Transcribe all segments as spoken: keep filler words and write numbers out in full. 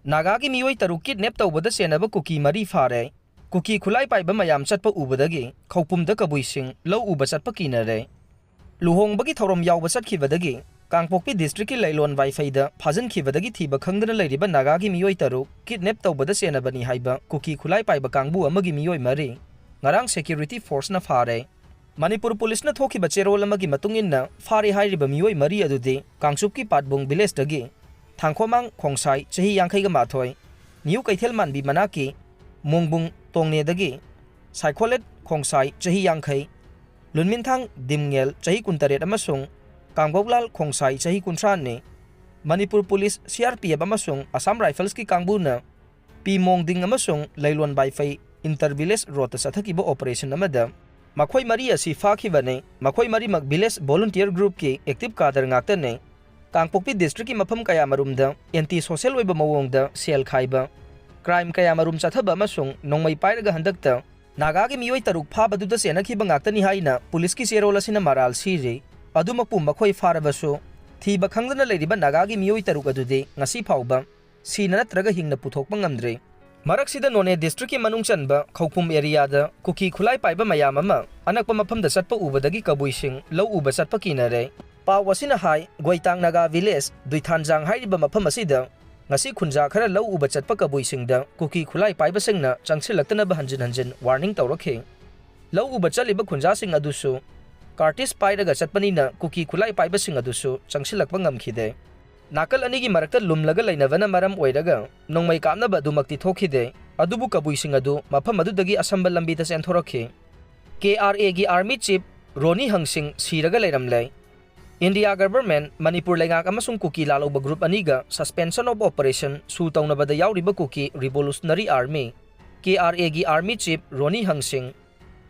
ꯅꯥꯒꯥꯒꯤ ꯃꯤꯑꯣꯏ ꯇꯔꯨꯛ ꯀꯤꯗꯅꯦꯞ ꯇꯧꯕꯗ ꯆꯦꯟꯅꯕ ꯀꯨꯀꯤ ꯃꯔꯤ ꯐꯥꯔꯦ꯫ ꯀꯨꯀꯤ ꯈꯨꯠꯂꯥꯏ ꯄꯥꯏꯕ ꯃꯌꯥꯝ ꯆꯠꯄ ꯎꯕꯗꯒꯤ ꯈꯧꯄꯨꯝꯗ ꯀꯕꯨꯏꯁꯤꯡ ꯂꯧ ꯎꯕ ꯆꯠꯄ ꯀꯤꯅꯔꯦ꯫ ꯂꯨꯍꯣꯡꯕꯒꯤ ꯊꯧꯔꯝ ꯌꯥꯎꯕ ꯆꯠꯈꯤꯕꯗꯒꯤ ꯀꯥꯡꯄꯣꯛꯄꯤ ꯗꯤꯁꯇ꯭ꯔꯤꯛꯀꯤ ꯂꯩꯂꯣꯟ ꯋꯥꯏꯐꯩꯗ ꯐꯥꯖꯤꯟꯈꯤꯕꯗꯒꯤ ꯊꯤꯕ ꯈꯪꯗꯅ ꯂꯩꯔꯤꯕ ꯅꯥꯒꯥꯒꯤ ꯃꯤꯑꯣꯏ ꯇꯔꯨꯛ ꯀꯤꯗꯅꯦꯞ ꯇꯧꯕꯗ ꯆꯦꯟꯅꯕꯅꯤ ꯍꯥꯏꯕ ꯀꯨꯀꯤ ꯈꯨꯠꯂꯥꯏ ꯄꯥꯏꯕ ꯀꯥꯡꯕꯨ ꯑꯃꯒꯤ ꯃꯤꯑꯣꯏ ꯃꯔꯤ ꯉꯔꯥꯡ ꯁꯦꯀ꯭ꯌꯨꯔꯤꯇꯤ ꯐꯣꯔꯁꯅ ꯐꯥꯔꯦ꯫ ꯃꯅꯤꯄꯨꯔ ꯄꯨꯂꯤꯁꯅ ꯊꯣꯛꯈꯤꯕ ꯆꯦꯔꯣꯜ ꯑꯃꯒꯤ ꯃꯇꯨꯡ ꯏꯟꯅ, ꯐꯥꯔꯦ ꯍꯥꯏꯔꯤꯕ ꯃꯤꯑꯣꯏ ꯃꯔꯤ ꯑꯗꯨꯗꯤ ꯀꯥꯡꯆꯨꯞꯀꯤ ꯄꯥꯠꯕꯨꯡ ꯚꯤꯂꯦꯖꯇꯒꯤ ꯊꯥꯡꯈꯣꯃꯥꯡ ꯈꯣꯡꯁꯥꯏ, ꯆꯍꯤ ꯌꯥꯡꯈꯩꯒ ꯃꯥꯊꯣꯏ, ꯅ꯭ꯌꯨ ꯀꯩꯊꯦꯜ ꯃꯥꯟꯕꯤ ꯃꯅꯥꯛꯀꯤ ꯃꯣꯡꯕꯨꯡ ꯇꯣꯡꯅꯦꯗꯒꯤ ꯁꯥꯏꯈꯣꯂꯦꯠ ꯈꯣꯡꯁꯥꯏ, ꯆꯍꯤ ꯌꯥꯡꯈꯩ, ꯂꯨꯟꯃꯤꯟꯊꯥꯡ ꯗꯤꯝꯉꯦꯜ, ꯆꯍꯤ ꯀꯨꯟꯇꯔꯦꯠ, ꯑꯃꯁꯨꯡ ꯀꯥꯡꯕꯣꯛꯂꯥꯜ ꯈꯣꯡꯁꯥꯏ, ꯆꯍꯤ ꯀꯨꯟꯊ꯭ꯔꯥꯅꯤ꯫ Manipur police, C R P F ꯑꯃꯁꯨꯡ ꯑꯁꯥꯝ ꯔꯥꯏꯐꯜꯁꯀꯤ ꯀꯥꯡꯕꯨꯅ ꯄꯤ ꯃꯣꯡꯗꯤꯡ ꯑꯃꯁꯨꯡ ꯂꯩꯂꯣꯟ ꯕꯥꯏꯐꯩ ꯏꯟꯇꯔ ꯚꯤꯂꯦꯖ ꯔꯣꯗꯇ ꯆꯠꯊꯈꯤꯕ ꯑꯣꯄꯔꯦꯁꯟ ꯑꯃꯗ ꯃꯈꯣꯏ ꯃꯔꯤ ꯑꯁꯤ ꯐꯥꯈꯤꯕꯅꯤ꯫ ꯃꯈꯣꯏ ꯃꯔꯤꯃꯛ ꯚꯤꯂꯦꯖ ꯚꯣꯂꯨꯟꯇꯤꯌꯔ ꯒ꯭ꯔꯨꯞꯀꯤ ꯑꯦꯛꯇꯤꯚ ꯀꯥꯗꯔ ꯉꯥꯛꯇꯅꯤ꯫ ꯀꯥꯡꯄꯣꯛꯄꯤ ꯗꯤꯁꯇ꯭ꯔꯤꯛꯀꯤ ꯃꯐꯝ ꯀꯌꯥꯃꯔꯨꯝꯗ ꯑꯦꯟꯇꯤ ꯁꯣꯁꯦꯜ ꯑꯣꯏꯕ ꯃꯑꯣꯡꯗ ꯁꯦꯜ ꯈꯥꯏꯕ, ꯀ꯭ꯔꯥꯏꯝ ꯀꯌꯥꯃꯔꯨꯝ ꯆꯠꯊꯕ ꯑꯃꯁꯨꯡ ꯅꯣꯡꯃꯩ ꯄꯥꯏꯔꯒ ꯍꯟꯗꯛꯇ ꯅꯥꯒꯥꯒꯤ ꯃꯤꯑꯣꯏ ꯇꯔꯨꯛ ꯐꯥꯕꯗꯨꯗ ꯆꯦꯟꯅꯈꯤꯕ ꯉꯥꯛꯇꯅꯤ ꯍꯥꯏꯅ ꯄꯨꯂꯤꯁꯀꯤ ꯆꯦꯔꯣꯜ ꯑꯁꯤꯅ ꯃꯔꯥꯜ ꯁꯤꯔꯤ꯫ ꯑꯗꯨꯃꯛꯄꯨ ꯃꯈꯣꯏ ꯐꯥꯔꯕꯁꯨ, ꯊꯤꯕ ꯈꯪꯗꯅ ꯂꯩꯔꯤꯕ ꯅꯥꯒꯥꯒꯤ ꯃꯤꯑꯣꯏ ꯇꯔꯨꯛ ꯑꯗꯨꯗꯤ ꯉꯁꯤ ꯐꯥꯎꯕ ꯁꯤꯅ ꯅꯠꯇ꯭ꯔꯒ ꯍꯤꯡꯅ ꯄꯨꯊꯣꯛꯄ ꯉꯝꯗ꯭ꯔꯤ꯫ ꯃꯔꯛꯁꯤꯗ ꯅꯣꯅꯦ ꯗꯤꯁꯇ꯭ꯔꯤꯛꯀꯤ ꯃꯅꯨꯡ ꯆꯟꯕ ꯈꯧꯄꯨꯝ ꯑꯦꯔꯤꯌꯥꯗ ꯀꯨꯀꯤ ꯈꯨꯠꯂꯥꯏ ꯄꯥꯏꯕ ꯃꯌꯥꯝ ꯑꯃ ꯑꯅꯛꯄ ꯃꯐꯝꯗ ꯆꯠꯄ ꯎꯕꯗꯒꯤ ꯀꯕꯨꯏꯁꯤꯡ ꯂꯧ ꯎꯕ ꯆꯠꯄ ꯀꯤꯅꯔꯦ꯫ ꯄꯥꯎ ꯑꯁꯤꯅ ꯍꯥꯏ, ꯒꯣꯏꯇꯥꯡ ꯅꯥꯒꯥ ꯚꯤꯂꯦꯖ ꯗꯨꯏꯊꯥꯟꯖꯥꯡ ꯍꯥꯏꯔꯤꯕ ꯃꯐꯝ ꯑꯁꯤꯗ ꯉꯁꯤ ꯈꯨꯟꯖꯥ ꯈꯔ ꯂꯧ ꯎꯕ ꯆꯠꯄ ꯀꯕꯨꯏꯁꯤꯡꯗ ꯀꯨꯀꯤ ꯈꯨꯠꯂꯥꯏ ꯄꯥꯏꯕꯁꯤꯡꯅ ꯆꯪꯁꯤꯜꯂꯛꯇꯅꯕ ꯍꯟꯖꯤꯟ ꯍꯟꯖꯤꯟ ꯋꯥꯔꯅꯤꯡ ꯇꯧꯔꯛꯈꯤ꯫ ꯂꯧ ꯎꯕ ꯆꯠꯂꯤꯕ ꯈꯨꯟꯖꯥꯁꯤꯡ ꯑꯗꯨꯁꯨ ꯀꯥꯔꯇꯤꯁ ꯄꯥꯏꯔꯒ ꯆꯠꯄꯅꯤꯅ ꯀꯨꯀꯤ ꯈꯨꯠꯂꯥꯏ ꯄꯥꯏꯕꯁꯤꯡ ꯑꯗꯨꯁꯨ ꯆꯪꯁꯤꯜꯂꯛꯄ ꯉꯝꯈꯤꯗꯦ꯫ ꯅꯥꯀꯜ ꯑꯅꯤꯒꯤ ꯃꯔꯛꯇ ꯂꯨꯝꯂꯒ ꯂꯩꯅꯕꯅ ꯃꯔꯝ ꯑꯣꯏꯔꯒ ꯅꯣꯡꯃꯩ ꯀꯥꯞꯅꯕ ꯑꯗꯨꯃꯛꯇꯤ ꯊꯣꯛꯈꯤꯗꯦ, ꯑꯗꯨꯕꯨ ꯀꯕꯨꯏꯁꯤꯡ ꯑꯗꯨ ꯃꯐꯝ ꯑꯗꯨꯗꯒꯤ ꯑꯁꯝꯕ ꯂꯝꯕꯤꯗ ꯆꯦꯟꯊꯣꯔꯛꯈꯤ꯫ ꯀꯦ ꯑꯥꯔ ꯑꯦꯒꯤ ꯑꯥꯔꯃꯤ ꯆꯤꯐ ꯔꯣꯅꯤ ꯍꯪꯁꯤꯡ ꯁꯤꯔꯒ ꯂꯩꯔꯝꯂꯦ꯫ ꯏꯟꯗꯤꯌꯥ ꯒꯚꯔꯟꯃꯦꯟꯠ, ꯃꯅꯤꯄꯨꯔ ꯂꯩꯉꯥꯛ ꯑꯃꯁꯨꯡ ꯀꯨꯀꯤ ꯂꯥꯜꯍꯧꯕ ꯒ꯭ꯔꯨꯞ ꯑꯅꯤꯒ ꯁꯁꯄꯦꯟꯁꯟ ꯑꯣꯐ ꯑꯣꯄꯔꯦꯁꯟ ꯁꯨ ꯇꯧꯅꯕꯗ ꯌꯥꯎꯔꯤꯕ Kuki revolutionary army, K R ꯑꯦꯒꯤ ꯑꯥꯔꯃꯤ ꯆꯤꯐ ꯔꯣꯅꯤ ꯍꯪꯁꯤꯡ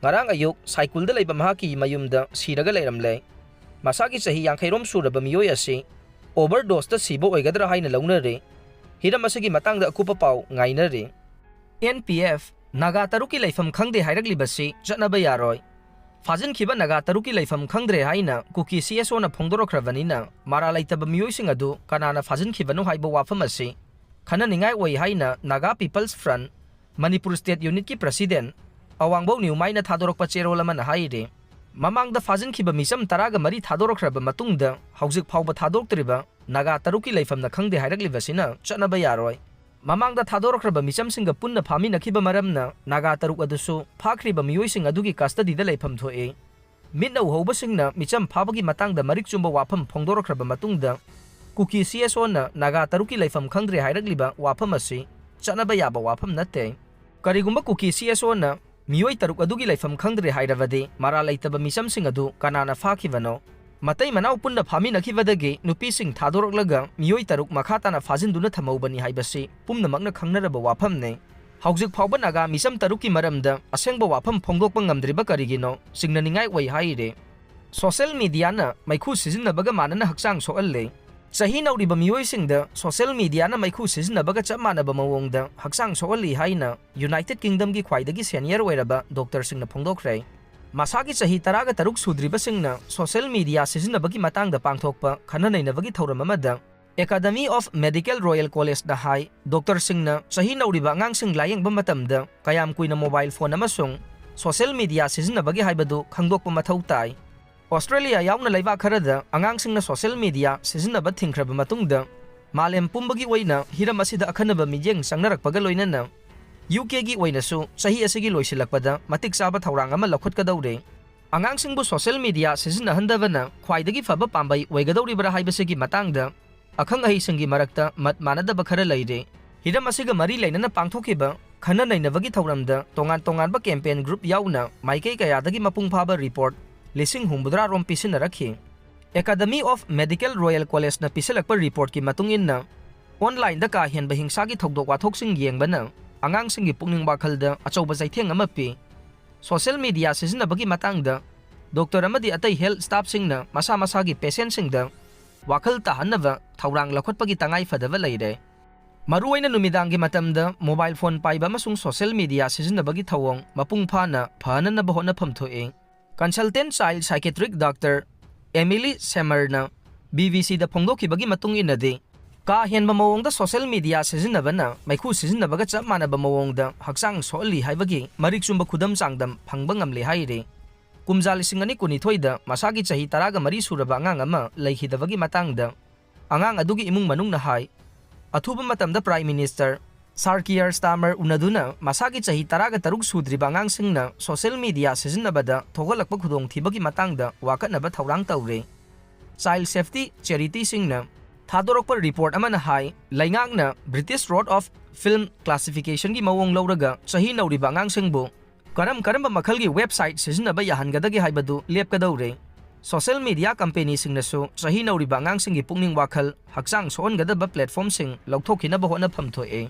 ꯉꯔꯥꯡ ꯑꯌꯨꯛ ꯁꯥꯏꯀꯨꯜꯗ ꯂꯩꯕ ꯃꯍꯥꯛꯀꯤ ꯃꯌꯨꯝꯗ ꯁꯤꯔꯒ ꯂꯩꯔꯝꯂꯦ꯫ ꯃꯁꯥꯒꯤ ꯆꯍꯤ ꯌꯥꯡꯈꯩꯔꯣꯝ ꯁꯨꯔꯕ ꯃꯤꯑꯣꯏ ꯑꯁꯤ ꯑꯣꯚꯔꯗꯣꯁꯇ ꯁꯤꯕ ꯑꯣꯏꯒꯗ꯭ꯔꯥ ꯍꯥꯏꯅ ꯂꯧꯅꯔꯤ꯫ ꯍꯤꯔꯝ ꯑꯁꯤꯒꯤ ꯃꯇꯥꯡꯗ ꯑꯀꯨꯞꯄ ꯄꯥꯎ ꯉꯥꯏꯅꯔꯤ꯫ ꯑꯦꯟ ꯄꯤ ꯑꯦꯐ, ꯅꯥꯒꯥ ꯇꯔꯨꯛꯀꯤ ꯂꯩꯐꯝ ꯈꯪꯗꯦ ꯍꯥꯏꯔꯛꯂꯤꯕꯁꯤ ꯆꯠꯅꯕ ꯌꯥꯔꯣꯏ꯫ ꯐꯥꯖꯤꯟꯈꯤꯕ ꯅꯥꯒꯥ ꯇꯔꯨꯛꯀꯤ ꯂꯩꯐꯝ ꯈꯪꯗ꯭ꯔꯦ ꯍꯥꯏꯅ ꯀꯨꯀꯤ ꯁꯤ ꯑꯦꯁ ꯑꯣꯅ ꯐꯣꯡꯗꯣꯔꯛꯈ꯭ꯔꯕꯅꯤꯅ, ꯃꯔꯥꯜ ꯂꯩꯇꯕ ꯃꯤꯑꯣꯏꯁꯤꯡ ꯑꯗꯨ ꯀꯅꯥꯅ ꯐꯥꯖꯤꯟꯈꯤꯕꯅꯣ ꯍꯥꯏꯕ ꯋꯥꯐꯝ ꯑꯁꯤ ꯈꯟꯅꯅꯤꯡꯉꯥꯏ ꯑꯣꯏ ꯍꯥꯏꯅ Naga People's Front, Manipur State Unitꯀꯤ President ꯑꯋꯥꯡꯕꯧ ꯅ꯭ꯌꯨꯃꯥꯏꯅ ꯊꯥꯗꯣꯔꯛꯄ ꯆꯦꯔꯣꯜ ꯑꯃꯅ ꯍꯥꯏꯔꯤ꯫ ꯃꯃꯥꯡꯗ ꯐꯥꯖꯤꯟꯈꯤꯕ ꯃꯤꯆꯝ ꯇꯔꯥꯒ ꯃꯔꯤ ꯊꯥꯗꯣꯔꯛꯈ꯭ꯔꯕ ꯃꯇꯨꯡꯗ ꯍꯧꯖꯤꯛ ꯐꯥꯎꯕ ꯊꯥꯗꯣꯛꯇ꯭ꯔꯤꯕ ꯅꯥꯒꯥ ꯇꯔꯨꯛꯀꯤ ꯂꯩꯐꯝꯅ ꯈꯪꯗꯦ ꯍꯥꯏꯔꯛꯂꯤꯕꯁꯤꯅ ꯆꯠꯅꯕ ꯌꯥꯔꯣꯏ꯫ ꯃꯃꯥꯡꯗ ꯊꯥꯗꯣꯔꯛꯈ꯭ꯔꯕ ꯃꯤꯆꯝꯁꯤꯡꯒ ꯄꯨꯟꯅ ꯐꯥꯃꯤꯟꯅꯈꯤꯕ ꯃꯔꯝꯅ ꯅꯥꯒꯥ ꯇꯔꯨꯛ ꯑꯗꯨꯁꯨ ꯐꯥꯈ꯭ꯔꯤꯕ ꯃꯤꯑꯣꯏꯁꯤꯡ ꯑꯗꯨꯒꯤ custodyꯗ ꯂꯩꯐꯝ ꯊꯣꯛꯏ꯫ ꯃꯤꯠꯅ ꯎꯍꯧꯕꯁꯤꯡꯅ ꯃꯤꯆꯝ ꯐꯥꯕꯒꯤ ꯃꯇꯥꯡꯗ ꯃꯔꯤꯛ ꯆꯨꯝꯕ ꯋꯥꯐꯝ ꯐꯣꯡꯗꯣꯔꯛꯈ꯭ꯔꯕ ꯃꯇꯨꯡꯗ ꯀꯨꯀꯤ CSOꯅ ꯅꯥꯒꯥ ꯇꯔꯨꯛꯀꯤ ꯂꯩꯐꯝ ꯈꯪꯗ꯭ꯔꯦ ꯍꯥꯏꯔꯛꯂꯤꯕ ꯋꯥꯐꯝ ꯑꯁꯤ ꯆꯠꯅꯕ ꯌꯥꯕ ꯋꯥꯐꯝ ꯅꯠꯇꯦ꯫ ꯀꯔꯤꯒꯨꯝꯕ ꯀꯨꯀꯤ CSOꯅ ꯃꯤꯑꯣꯏ ꯇꯔꯨꯛ ꯑꯗꯨꯒꯤ ꯂꯩꯐꯝ ꯈꯪꯗ꯭ꯔꯦ ꯍꯥꯏꯔꯕꯗꯤ ꯃꯔꯥꯜ ꯂꯩꯇꯕ ꯃꯤꯆꯝꯁꯤꯡ ꯑꯗꯨ ꯀꯅꯥꯅ ꯐꯥꯈꯤꯕꯅꯣ? ꯃꯇꯩ ꯃꯅꯥꯎ ꯄꯨꯟꯅ ꯐꯥꯃꯤꯟꯅꯈꯤꯕꯗꯒꯤ ꯅꯨꯄꯤꯁꯤꯡ ꯊꯥꯗꯣꯔꯛꯂꯒ ꯃꯤꯑꯣꯏ ꯇꯔꯨꯛ ꯃꯈꯥ ꯇꯥꯅ ꯐꯥꯖꯤꯟꯗꯨꯅ ꯊꯝꯍꯧꯕꯅꯤ ꯍꯥꯏꯕꯁꯤ ꯄꯨꯝꯅꯃꯛꯅ ꯈꯪꯅꯔꯕ ꯋꯥꯐꯝꯅꯤ꯫ ꯍꯧꯖꯤꯛ ꯐꯥꯎꯕ ꯅꯥꯒꯥ ꯃꯤꯆꯝ ꯇꯔꯨꯛꯀꯤ ꯃꯔꯝꯗ ꯑꯁꯦꯡꯕ ꯋꯥꯐꯝ ꯐꯣꯡꯗꯣꯛꯄ ꯉꯝꯗ꯭ꯔꯤꯕ ꯀꯔꯤꯒꯤꯅꯣ? ꯆꯤꯡꯅꯅꯤꯡꯉꯥꯏ ꯑꯣꯏ ꯍꯥꯏꯔꯤ꯫ Social mediaꯅ ꯃꯩꯈꯨ ꯁꯤꯖꯤꯟꯅꯕꯒ ꯃꯥꯟꯅꯅ ꯍꯛꯆꯥꯡ ꯁꯣꯛꯍꯜꯂꯤ꯫ ꯆꯍꯤ ꯅꯧꯔꯤꯕ ꯃꯤꯑꯣꯏꯁꯤꯡꯗ social mediaꯅ ꯃꯩꯈꯨ ꯁꯤꯖꯤꯟꯅꯕꯒ ꯆꯞ ꯃꯥꯟꯅꯕ ꯃꯑꯣꯡꯗ ꯍꯛꯆꯥꯡ ꯁꯣꯛꯍꯜꯂꯤ ꯍꯥꯏꯅ United Kingdomꯒꯤ ꯈ꯭ꯋꯥꯏꯗꯒꯤ senior ꯑꯣꯏꯔꯕ doctorꯁꯤꯡꯅ ꯐꯣꯡꯗꯣꯛꯈ꯭ꯔꯦ꯫ ꯃꯁꯥꯒꯤ ꯆꯍꯤ ꯇꯔꯥꯒ ꯇꯔꯨꯛ ꯁꯨꯗ꯭ꯔꯤꯕꯁꯤꯡꯅ social media ꯁꯤꯖꯤꯟꯅꯕꯒꯤ ꯃꯇꯥꯡꯗ ꯄꯥꯡꯊꯣꯛꯄ ꯈꯟꯅ ꯅꯩꯅꯕꯒꯤ ꯊꯧꯔꯝ ꯑꯃꯗ Academy of Medical Royal Collegeꯅ ꯍꯥꯏ, doctorꯁꯤꯡꯅ ꯆꯍꯤ ꯅꯧꯔꯤꯕ ꯑꯉꯥꯡꯁꯤꯡ ꯂꯥꯌꯦꯡꯕ ꯃꯇꯝꯗ ꯀꯌꯥꯝ ꯀꯨꯏꯅ mobile phone ꯑꯃꯁꯨꯡ social media ꯁꯤꯖꯤꯟꯅꯕꯒꯦ ꯍꯥꯏꯕꯗꯨ ꯈꯪꯗꯣꯛꯄ ꯃꯊꯧ ꯇꯥꯏ꯫ Australia ꯌꯥꯎꯅ ꯂꯩꯕꯥꯛ ꯈꯔꯗ ꯑꯉꯥꯡꯁꯤꯡꯅ social media ꯁꯤꯖꯤꯟꯅꯕ ꯊꯤꯡꯈ꯭ꯔꯕ ꯃꯇꯨꯡꯗ, ꯃꯥꯂꯦꯝ ꯄꯨꯝꯕꯒꯤ ꯑꯣꯏꯅ ꯍꯤꯔꯝ ꯑꯁꯤꯗ ꯑꯈꯟꯅꯕ ꯃꯤꯠꯌꯦꯡ ꯆꯪꯅꯔꯛꯄꯒ ꯂꯣꯏꯅꯅ, UKꯒꯤ ꯑꯣꯏꯅꯁꯨ ꯆꯍꯤ ꯑꯁꯤꯒꯤ ꯂꯣꯏꯁꯤꯜꯂꯛꯄꯗ ꯃꯇꯤꯛ ꯆꯥꯕ ꯊꯧꯔꯥꯡ ꯑꯃ ꯂꯧꯈꯠꯀꯗꯧꯔꯤ꯫ ꯑꯉꯥꯡꯁꯤꯡꯕꯨ social media ꯁꯤꯖꯤꯟꯅꯍꯟꯗꯕꯅ ꯈ꯭ꯋꯥꯏꯗꯒꯤ ꯐꯕ ꯄꯥꯝꯕꯩ ꯑꯣꯏꯒꯗꯧꯔꯤꯕ꯭ꯔꯥ ꯍꯥꯏꯕꯁꯤꯒꯤ ꯃꯇꯥꯡꯗ ꯑꯈꯪ ꯑꯍꯩꯁꯤꯡꯒꯤ ꯃꯔꯛꯇ ꯃꯠ ꯃꯥꯟꯅꯗꯕ ꯈꯔ ꯂꯩꯔꯤ꯫ ꯍꯤꯔꯝ ꯑꯁꯤꯒ ꯃꯔꯤ ꯂꯩꯅꯅ ꯄꯥꯡꯊꯣꯛꯈꯤꯕ ꯈꯟꯅ ꯅꯩꯅꯕꯒꯤ ꯊꯧꯔꯝꯗ ꯇꯣꯉꯥꯟ ꯇꯣꯉꯥꯟꯕ campaign group ꯌꯥꯎꯅ ꯃꯥꯏꯀꯩ ꯀꯌꯥꯗꯒꯤ ꯃꯄꯨꯡ ꯐꯥꯕ report ꯂꯤꯁꯤꯡ ꯍꯨꯝꯐꯨꯇꯔꯥ ꯔꯣꯝ ꯄꯤꯁꯤꯟꯅꯔꯛꯈꯤ꯫ Academy of Medical Royal Collegeꯅ ꯄꯤꯁꯤꯜꯂꯛꯄ reportꯀꯤ ꯃꯇꯨꯡ ꯏꯟꯅ, onlineꯗ ꯀꯥ ꯍꯦꯟꯕ ꯍꯤꯡꯁꯥꯒꯤ ꯊꯧꯗꯣꯛ ꯋꯥꯊꯣꯛꯁꯤꯡ ꯌꯦꯡꯕꯅ ꯑꯉꯥꯡꯁꯤꯡꯒꯤ ꯄꯨꯛꯅꯤꯡ ꯋꯥꯈꯜꯗ ꯑꯆꯧꯕ ꯆꯩꯊꯦꯡ ꯑꯃ ꯄꯤ꯫ Social media ꯁꯤꯖꯤꯟꯅꯕꯒꯤ ꯃꯇꯥꯡꯗ doctor ꯑꯃꯗꯤ ꯑꯇꯩ health staffꯁꯤꯡꯅ ꯃꯁꯥ ꯃꯁꯥꯒꯤ patientꯁꯤꯡꯗ ꯋꯥꯈꯜ ꯇꯥꯍꯟꯅꯕ ꯊꯧꯔꯥꯡ ꯂꯧꯈꯠꯄꯒꯤ ꯇꯉꯥꯏ ꯐꯗꯕ ꯂꯩꯔꯦ꯫ ꯃꯔꯨꯑꯣꯏꯅ ꯅꯨꯃꯤꯗꯥꯡꯒꯤ ꯃꯇꯝꯗ mobile phone ꯄꯥꯏꯕ ꯑꯃꯁꯨꯡ social media ꯁꯤꯖꯤꯟꯅꯕꯒꯤ ꯊꯧꯑꯣꯡ ꯃꯄꯨꯡ ꯐꯥꯅ ꯐꯍꯟꯅꯅꯕ ꯍꯣꯠꯅꯐꯝ ꯊꯣꯛꯏ꯫ Consultant child psychiatric doctor Emily Summerꯅ BBCꯗ ꯐꯣꯡꯗꯣꯛꯈꯤꯕꯒꯤ ꯃꯇꯨꯡ ꯏꯟꯅꯗꯤ, ꯀꯥ ꯍꯦꯟꯕ ꯃꯑꯣꯡꯗ ꯁꯣꯁꯤꯌꯦꯜ ꯃꯤꯗꯤꯌꯥ ꯁꯤꯖꯤꯟꯅꯕꯅ ꯃꯩꯈꯨ ꯁꯤꯖꯤꯟꯅꯕꯒ ꯆꯞ ꯃꯥꯟꯅꯕ ꯃꯑꯣꯡꯗ ꯍꯛꯆꯥꯡ ꯁꯣꯛꯍꯜꯂꯤ ꯍꯥꯏꯕꯒꯤ ꯃꯔꯤꯛ ꯆꯨꯝꯕ ꯈꯨꯗꯝ ꯆꯥꯡꯗꯝ ꯐꯪꯕ ꯉꯝꯂꯦ ꯍꯥꯏꯔꯤ꯫ ꯀꯨꯝꯖꯥ ꯂꯤꯁꯤꯡ ꯑꯅꯤ ꯀꯨꯟꯅꯤꯊꯣꯏꯗ ꯃꯁꯥꯒꯤ ꯆꯍꯤ ꯇꯔꯥꯒ ꯃꯔꯤ ꯁꯨꯔꯕ ꯑꯉꯥꯡ ꯑꯃ ꯂꯩꯈꯤꯗꯕꯒꯤ ꯃꯇꯥꯡꯗ ꯑꯉꯥꯡ ꯑꯗꯨꯒꯤ ꯏꯃꯨꯡ ꯃꯅꯨꯡꯅ ꯍꯥꯏ, ꯑꯊꯨꯕ ꯃꯇꯝꯗ ꯄ꯭ꯔꯥꯏꯝ ꯃꯤꯅꯤꯁꯇꯔ ꯁꯥꯔ ꯀꯤꯌꯔ ꯁ꯭ꯇꯥꯔꯃꯔ ꯎꯅꯗꯨꯅ ꯃꯁꯥꯒꯤ ꯆꯍꯤ ꯇꯔꯥꯒ ꯇꯔꯨꯛ ꯁꯨꯗ꯭ꯔꯤꯕ ꯑꯉꯥꯡꯁꯤꯡꯅ ꯁꯣꯁꯤꯌꯦꯜ ꯃꯤꯗꯤꯌꯥ ꯁꯤꯖꯤꯟꯅꯕꯗ ꯊꯣꯛꯍꯜꯂꯛꯄ ꯈꯨꯗꯣꯡꯊꯤꯕꯒꯤ ꯃꯇꯥꯡꯗ ꯋꯥꯀꯠꯅꯕ ꯊꯧꯔꯥꯡ ꯇꯧꯔꯦ꯫ ꯆꯥꯏꯜ ꯁꯦꯐꯇꯤ ꯆꯦꯔꯤꯇꯤꯁꯤꯡꯅ ꯊꯥꯗꯣꯔꯛꯄ ꯔꯤꯄꯣꯔꯠ ꯑꯃꯅ ꯍꯥꯏ, ꯂꯩꯉꯥꯛꯅ ꯕ꯭ꯔꯤꯇꯤꯁ ꯔꯣꯗ ꯑꯣꯐ ꯐꯤꯜꯝ ꯀ꯭ꯂꯥꯁꯤꯐꯤꯀꯦꯁꯟꯒꯤ ꯃꯑꯣꯡ ꯂꯧꯔꯒ ꯆꯍꯤ ꯅꯧꯔꯤꯕ ꯑꯉꯥꯡꯁꯤꯡꯕꯨ ꯀꯔꯝ ꯀꯔꯝꯕ ꯃꯈꯜꯒꯤ ꯋꯦꯕꯁꯥꯏꯠ ꯁꯤꯖꯤꯟꯅꯕ ꯌꯥꯍꯟꯒꯗꯒꯦ ꯍꯥꯏꯕꯗꯨ ꯂꯦꯞꯀꯗꯧꯔꯦ꯫ ꯁꯣꯁꯤꯌꯦꯜ ꯃꯤꯗꯤꯌꯥ ꯀꯝꯄꯦꯅꯤꯁꯤꯡꯅꯁꯨ ꯆꯍꯤ ꯅꯧꯔꯤꯕ ꯑꯉꯥꯡꯁꯤꯡꯒꯤ ꯄꯨꯛꯅꯤꯡ ꯋꯥꯈꯜ ꯍꯛꯆꯥꯡ ꯁꯣꯛꯍꯟꯒꯗꯕ ꯄ꯭ꯂꯦꯠꯐꯣꯔꯝꯁꯤꯡ ꯂꯧꯊꯣꯛꯈꯤꯅꯕ ꯍꯣꯠꯅꯐꯝ ꯊꯣꯛꯑꯦ꯫